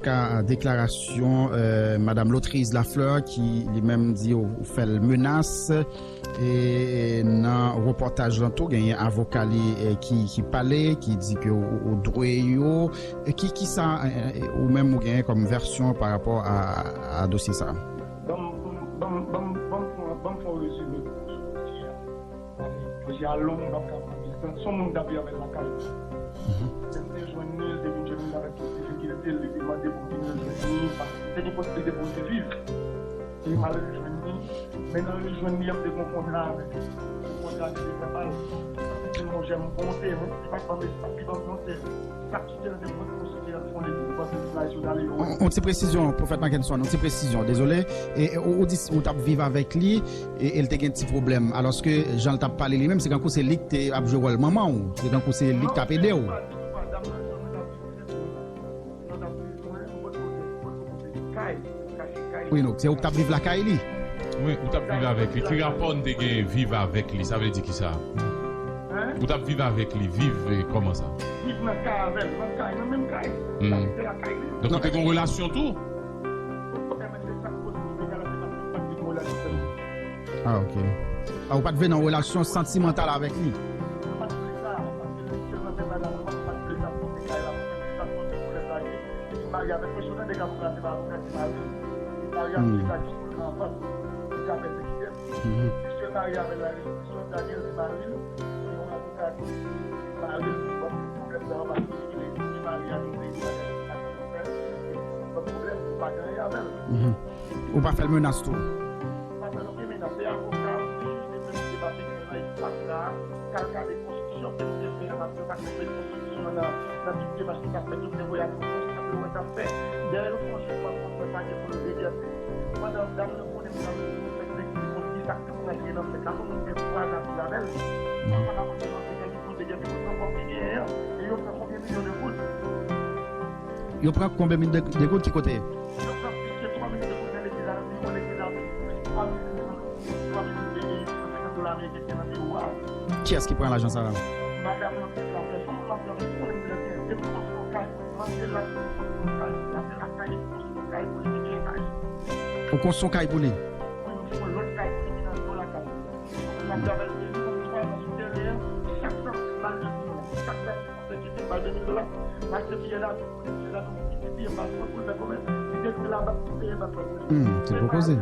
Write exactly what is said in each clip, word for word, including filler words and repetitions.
Ka deklarasyon eh, Madam Lotriz Lafleur ki li menm di ou fè l menas. E nan repòtaj lan tou, genyen avoka li eh, ki, ki pale, ki di ke ou, ou dwe yo. E ki, ki sa eh, ou menm ou genyen kòm vèsyon pa rapò a, a dosye sa a? Ban m, ban m, ban m, ban m, ban m fè, ban m fè yon rezime pou w sou dosye a. Dosye a long, m p ap ka pran plis tan. Se yon moun m t ap viv avè l lakay li. Lè m te jwenn li, l te vin jwenn mwen avèk yon difikilte, li te mande pou m vin rejwenn li, paske m te gen posiblite pou m te viv. E m al rejwenn li, men nan rejwenn li an, m te gen yon kontra avèk li. Yon kontra ki te vèbal. Paske se yon jèm volonte, li pa t ban m espas, li ban m yon tè. Sa k kite l te mwen konsidere l fon legliz, panse ti bagay sou dale yo. On, on ti presizyon, Pwofèt Mackenson, on ti presizyon, dezole. E, e, ou, ou di ou t ap viv avèk li, e, e l te gen ti pwoblèm. Alòske, jan l t ap pale li menm, se kankou se li k te ap jwe wòl manman w. Se kankou se li k t ap ede w. Non, pa ditou, pa. Dam nan, jan nou t ap viv, se pou nou t ap viv, mwen, mwen, mwen, mwen, mwen, kay, mwen kache kay. Wi, donk, se ou k t ap viv lakay li. Wi, ou t ap viv avèk li. Ki rapò n te gen viv avèk li? Sa vle di ki sa? Hein? Ou t ap viv avèk li, viv eh, kòman sa? Viv nan kay avè l, nan kay, nan menm kay. Hmm. Sa se lakay li. Donk, ou te gen yon relasyon tou? Mwen menm, se sa k koze m te ka leve paske m pa t gen yon relasyon sèlman. Ah, ok. Ah, ou pa t vle nan relasyon santimantal avèk li? Mwen pa t vle sa, paske li sèlman te bay la, mwen pa t vle sa pou te kay la, mwen menm, se sa k koze pwoblèm la ye. Li vin marye avèk mwen, si w tande k avoka se pa avoka, se mari l. Li marye avèk li, sa jis pou l ka anfòm, pou l ka pèsekite m. Piske l marye avè l la, li sou Daniel, se mari l. Se yon avoka ki mari l, ki ban m pwoblèm nan, paske li, li, li marye ak yon peyi, li pa gen sa pou l fè. Li ban m pwoblèm, m pa gen anyen avè l. Ou pa fè l menas tou? M pa fè l okenn menas. Se avoka m ki jis te fè m debake nan espas la, k al gade konstriksyon ke m te fè a, paske yo pa t konprann konstriksyon an nan, nan tout demach ki t ap fèt yo, m te voye al fè yon konstriksyon ke mwen t ap fè. Dèyè yo fè yon jijman kont mwen, pa gen pou l degèpi. Pandan dam nan konnen m nan fèk legliz, li konn ki sa k te pou rantre nan fèt la, pou moun fè twa zafè avè l. Mwen pa ka rantre nan fèt la, li pou l degèpi, pou l pran kòb li genyen an. E yo pran konbyen milyon de goud? Yo pran konbyen mil de, de goud ki kote? Yo pran plis ke twa mil de goud nan legliz la, nan biwo legliz la, plis twa mil de goud. Twa mil de, de san senkant dola ameriken ki te nan biwo a. Kiyès ki pran lajan sa a? Madanm nan ki travay, fanm nan ki travay, konnen m lè gen, e m konstwi yon kay pou li, mande l la, m konstwi yon kay, l ap lakay, m konstwi yon kay pou li, li gen kay. Ou konstwi yon kay pou li? Wi, m fè yon lòt kay pou li ki nan do lakay li. M ap travay pou li, m twa zan sou teren an, chak tan, bal de mil dola, chak tan. Mwen te kite m ba de mil dola, m achte biyè lavi pou li, biyè lavi pou li, biyè paspò pou l fè komès, li te lwe labank pou peye bank la pou li. Hmm, se gwo koze.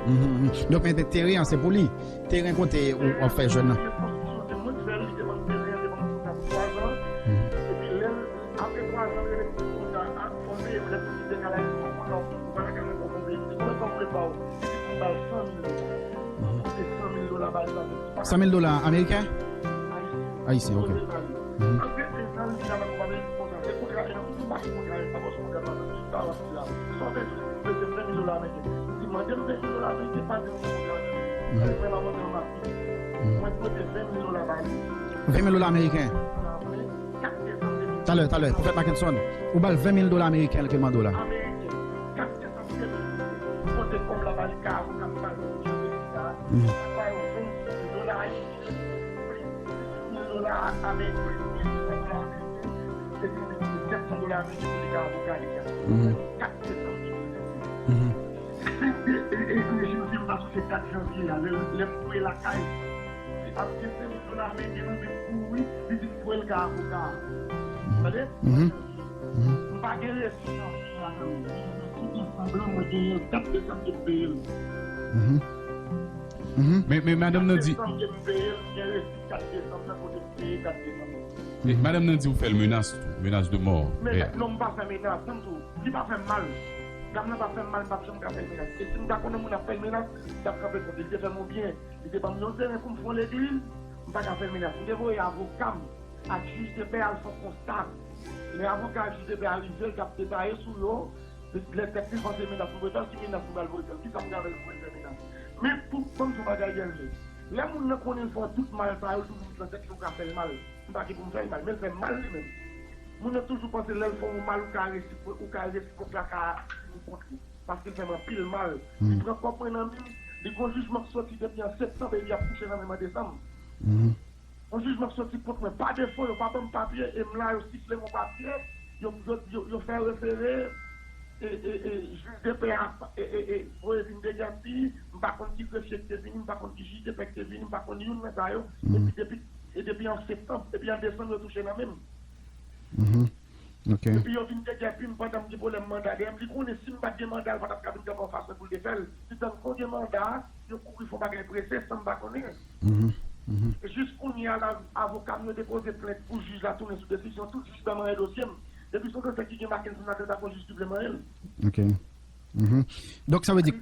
Mhm, mhm. Donk, men teren an, se pou li. Teren kote ou ap fè jèn nan. Konstriksyon, se mwen ki fè l, li te ban m teren an, li te ban m kontra pou twa zan. Mhm. Epi lè l, apre twa zan, li rele m pou kontra a, fò m peye pou lè pou ti dekalaj, pou kontra, pou pa lakay mwen, pou konbyen, konbyen kòb ou vle m ba w? Li di pou m ba l san mil dola. Mhm. Mwen pote san mil dola ba li, pa San mil dola ameriken? Ayisyen, ok. Mwen te pale. Mhm. Apre de zan, li di, "Nan konprann konsa, se kontra, e nan tout pati kontra, e pa bòs kontra, pa bòs kontra, sa w ap di la. Sa w bezwen, m bezwen ven mil dola ameriken." Li di, "Mande m ven mil dola ameriken, pa di m kontra." Mhm. Mwen pa mande l, m ap di. Mhm. Mwen pote ven mil dola ba li. Ven mil dola ameriken? Apre, kat dezanm de mil. Talè, talè, Pwofèt Mackenson, ou ba l ven mil dola ameriken, l ke l mande w la? Ameriken. Kat dezanm de mil. Pote kòb la ba li, ka avoka m pale, jan de sa. Mhm. Sa ba yo vennsis mil dola ayisyen. Mil dola ameriken, mil dola ameriken, se te mete sèt san dola ameriken pou li ka avoka li a. Mhm. Kat dezanm de mil. Mhm. E, e, e, e, e, janvye, m pa sonje dat janvye a, lè, lè m voye lakay. Ap gen senk mil dola ameriken nan men m kouri, li di m voye l ka avoka a. Tande? Mhm. Mhm. M pa gen resi janvye a nan men m. Mwen sou desanm lan, mwen genyen kat desanm ke m peye l. Mhm. Mhm. Men, men madanm nan di. Kat desanm ke m peye l, m gen resi kat desanm nan kote m peye kat desanm. E, mhm, madanm nan di ou fè l menas tou, menas de mò. Men, eh, non, m pa fè menas, tann tou. Li pa fè m mal. Dam nan pa fè m mal, m p ap janm ka fè l menas. E si m ta konnen moun ap fè l menas, m t ap kanpe kont li. Li te fè m yon byen. Li te ban m yon teren pou m fè yon legliz, m pa ka fè l menas. M te voye avoka m ak jij de pè al fè yon konsta. Lè avoka ak jij de pè a rive, l t ap detaye sou yo, lè tèt li panse menas m voye fè l, ki menas m pral voye fè l, kisa m pral voye fè l menas. Men pou, ban m di w bagay, Gervais. Lè moun nan konnen l fè w tout mal sa yo, l toujou met nan tèt li ou ka fè l mal. M pa gen pou m fè l mal, men l fè m mal li menm. Moun nan toujou panse lè l fè w mal, ou ka resi, ou ka resi kont la ka vini kont li. Paske l fè m anpil mal. Hmm. Li pran kòb mwen nan men m, li gon jijman k soti depi an septanm e li ap kouche nan men m an desanm. Hmm. Yon jijman k soti kont mwen pa defo, yo pa ban m papye, e m la, yo sifle m yon papye, Yo, yo, yo, yo fè refere, e, e, e, jij de pè a, e, e, e, voye vin degèpi, m pa konn ki grefye ki te vini, m pa konn ki jij de pè ki te vini, m pa konn youn nan sa yo. Epi depi, e depi an septanm, epi an desanm, yo touche nan men m. Mhm. Ok. Epi yo vin degèpi m pandan m gen pwoblèm manda. Dèyè m, li konnen si m pa t gen manda, l pa t ap ka vin kanpe anfas mwen pou l te fè l. Li tann fò gen manda, yo kouri fè yon bagay prese san m pa konnen. Mhm. Mhm. Jis kounye a la, avoka m yo depoze plent pou jij la tounen sou desizyon. Tout jij pa manyen dosye m. Depi se yon dosye ki gen Mackenson ladan, ta fò jij ki vle manyen l. Ok. Mhm. Donk sa vle di.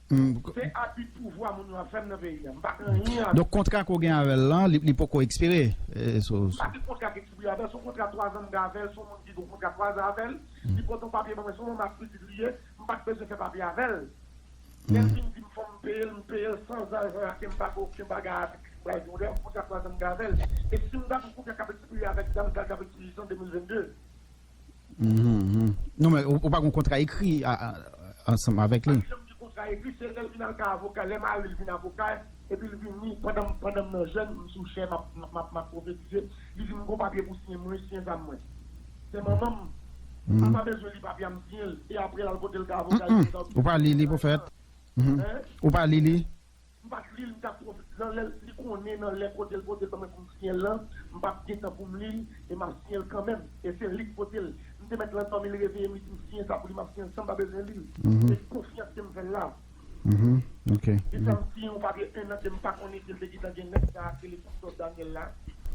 Hmm. Se abi pouvwa moun yo ap fè m nan peyi a. M pa gen anyen a. Donk kontra ke w gen avè l lan, li, li poko ekspire. E, so, M pa gen kontra ki ekspire avè l. Se yon kontra twa zan m gen avè l. Se yon moun ki gen yon kontra twa zan avè l. Li pote yon papye ban mwen. Se yon manman ak pitit li ye. M pa t bezwen fè papye avè l. Lè l vin di m fò m peye l, m peye l san zan, zan ke m pa gen okenn bagay avèk li. M pral di w lè yon kontra twa zan m gen avè l. E si m ta gen yon kontra k ap ekspire avèk dam sa, l t ap ekspire jan de mil vennde. Mhm, mhm. Non, men ou, ou pa gen kontra ekri a, a, ansanm avèk li. Janm gen kontra ekri, se lè l vin al ka avoka, lè mari l vin avoka, epi l vini, pandan, pandan m nan jèn, m sou chè, m ap, m ap, m ap, m ap pwofetize, li di m gon papye pou siyen, mwen siyen sa mwen. Se manman m. M pa bezwen li papye a, m siyen l, e apre l al pote l ka avoka. Mm-mm. Ou pa li li pou fèt. Mhm. Hein? Ou pa li li. M pa t li l, m t ap pwofite nan lè li konnen nan lè kote l pote l ban mwen pou m siyen l lan, m p ap gen tan pou m li l, e m ap siyen l kanmenm. E se li k pote l. M te mèt lan dòmi, l reveye m, li di m siyen sa pou li, m ap siyen l san m pa bezwen li l. Mhm. Se konfyans ke m fè l la. Mhm. Ok. Depi m siyen yon papye en an ke m pa konnen ke l te gentan gen nèg sa a, ke li sou Daniel la.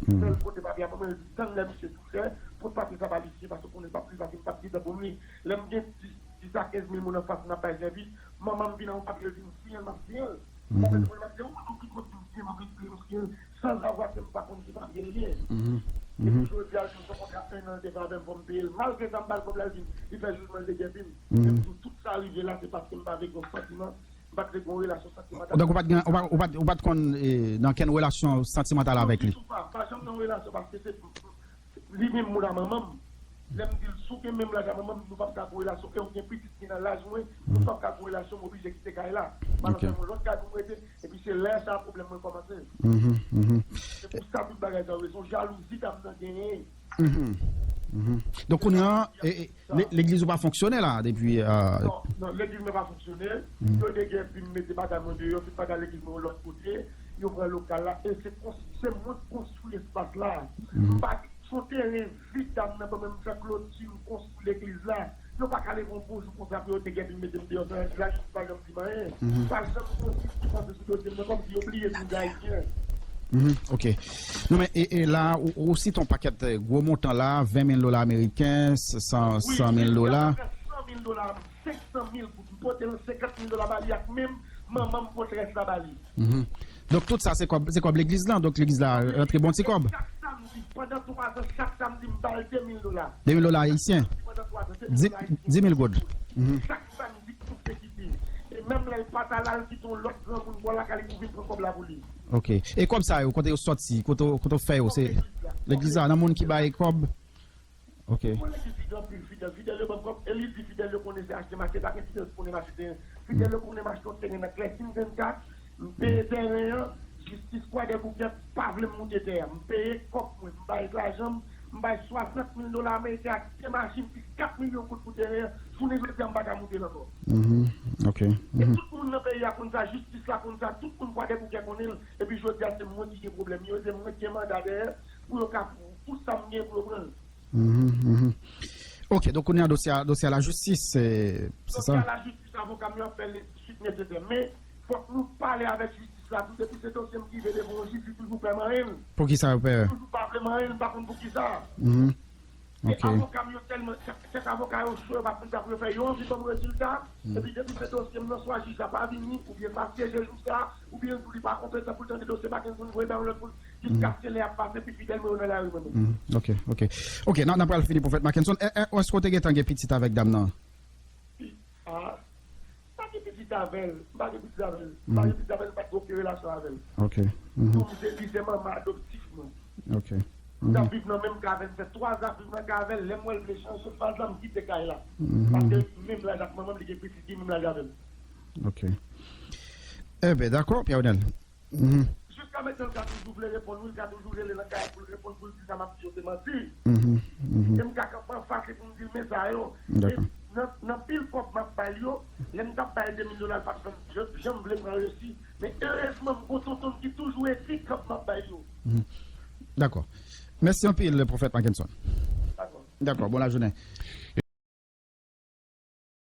Sèl kote papye a ban mwen, li di tann lè misye tou fè, pot papye sa ba li siyen, paske konnen l p ap li, paske m p ap gen tan pou m li. Lè m gen dis, dis a kenz mil moun anfas m ap bay sèvis, manman m vin ak yon papye, l di m siyen l, m ap siyen l. Mwen menm, mwen, m ap di, ou konn ki kote m siyen, m ap ekri m siyen, sanzavwa ke m pa konn ki papye l ye. Epi jodi a, l di m se yon kontra en an l te fè avè m, fò m peye l. Malgre sa, m ba l kòb la, l di m, li fè jijman, l te dèpi m. Men m di w, tout sa rive la, se paske m pa t gen yon santiman, m pa t gen yon relasyon santimantal. Donk, ou pa t gen, ou pa, ou pa, ou pa t konn, eh, nan kenn relasyon santimantal avèk li? Non, ditou pa. Pa janm nan yon relasyon, paske se li menm moun a manman m. Lè m di l, si w gen menm laj a manman m, nou p ap ka gen relasyon. E w gen pitit ki nan laj mwen, nou p ap ka gen relasyon, m oblije kite kay la. M al fè yon lòt kay pou m rete, epi se lè sa a pwoblèm mwen kòmanse. Mhm, mhm. Se pou sa tout bagay sa yo ye. Se yon jalouzi dam nan genyen. Mhm, mhm. Donk, kounye a, e, e, le- legliz ou pa fonksyone la, depi, euh, Non, non, legliz mwen pa fonksyone. Yo degèpi m mete bagay mwen deyò, tout bagay legliz mwen yon lòt kote. Yo pran lokal la. E se konstwi, se mwen ki konstwi espas la. M pa Se yon teren vid dam nan ban mwen, m fè kloti, m konstwi legliz la. Yo pa ka leve yon bon jou konsa pou yo te gen vin mete m deyò, sa, la jis pa janm di m anyen. Pa janm gen yon jis ki panse sou dosye m nan, kòmsi yo bliye m, m se Ayisyen. Mhm, ok. Non, men, e, e la, ou, ou site yon pakèt, eh, gwo montan la, ven mil dola ameriken, san, san mil dola. San mil dola, senk san mil goud. M pote l senkant mil dola ba li ak men m, manman m pote rès la ba li. Mhm. Donk, tout sa, se kòb, se kòb legliz lan. Donk, legliz la rantre bon ti kòb. Chak samdi, pandan twa zan, chak samdi, m ba l de mil dola. De mil dola ayisyen. Pandan twa zan, se Di, dola ayisyen. Di mil goud. Mhm. Chak samdi, tout se kite. E menm lè l pa ta la, l kite yon lòt granmoun bò lakay li pou vin pran kòb la pou li. Ok. E kòb sa yo, kote yo sòti? Kote, kote w fè yo? Se legliz la, nan moun ki bay kòb? Ok. Bon, legliz li gen anpil fidèl. Fidèl yo ban m kòb. E li di fidèl yo konnen se achte mache. Pa gen fidèl ki konnen m achte teren. Fidèl yo konnen m achte yon teren nan Klèsin vennkat. M peye teren an. Jistis Kwadèboukè pa vle m moute tè a. M peye kòb mwen. M bay lajan m. M bay swasant mil dola ameriken ak de machin plis kat milyon goud pou teren an. Jounen jodi a, m pa ka moute l ankò. Mhm. Ok. E Mhm. Tout moun nan peyi a konn sa, jistis la konn sa, tout moun Kwadèboukè konnen l. Epi jodi a, se mwen ki gen pwoblèm yo, se mwen ki gen manda dèyè pou yo ka pran tout sa m gen pou yo pran l. Mhm, mhm. Ok, donk kounye a dosye a, dosye a lajistis, se, se Dosye sa? A lajistis, avoka m yo ap fè li swit nesesè. Men, fòk nou pale avèk jistis la tou. Depi se dosye m ki rive devan yon jij, li toujou pè manyen l. Poukisa yo pè? Toujou pa vle manyen l, m pa konn poukisa. Mhm. E Ok. Avoka m yo tèlman, tèt, tèt avoka yo cho, yo pa konn sa pou yo fè, yo anvi ban m rezilta. Epi depi se dosye m nan, swa jij la pa vini, oubyen pa syeje jou sa, oubyen l di w li pa konpetan pou l tande dosye Mackenson, voye bay yon lòt moun, jiskaske lè y ap pase, epi fidèl mwen yo nan lari mwen menm. Mhm. Ok, ok. Ok, n a, n a pral fini, Pwofèt Mackenson. E, e, èske w te gentan gen pitit avèk dam nan? Ah, m pa gen pitit avè l, m pa gen pitit avè l, m pa gen pitit avè l, m pa t gen okenn relasyon avè l. Ok. Mhm. Pou m se li, se manman adoptif mwen. Ok. M t ap viv nan menm kay avè l, m fè twa zan ap viv nan kay avè l, lè m wè l vle chanje faz la, m kite kay la. Paske menm laj ak manman m, li gen pitit ki menm laj avè m. Ok. Enben, dakò, Pierre Onel. Mhm. Jiska Mèt yo ka toujou vle reponn, wi, l ka toujou rele nan kay pou l reponn, pou l di sa m ap di yo se manti. Mhm, mhm. E m ka kanpe anfas e pou m di l men sa yo. Dakò. E nan, nan pil kòb m ap bay yo, lè m t ap bay de mil dola, l pa t janm, janm vle pran resi. Men erezman, m gon tonton m ki toujou ekri kòb m ap bay yo. Dakò. Mèsi anpil, Pwofèt Mackenson. Dakò. Dakò, bon lajounen.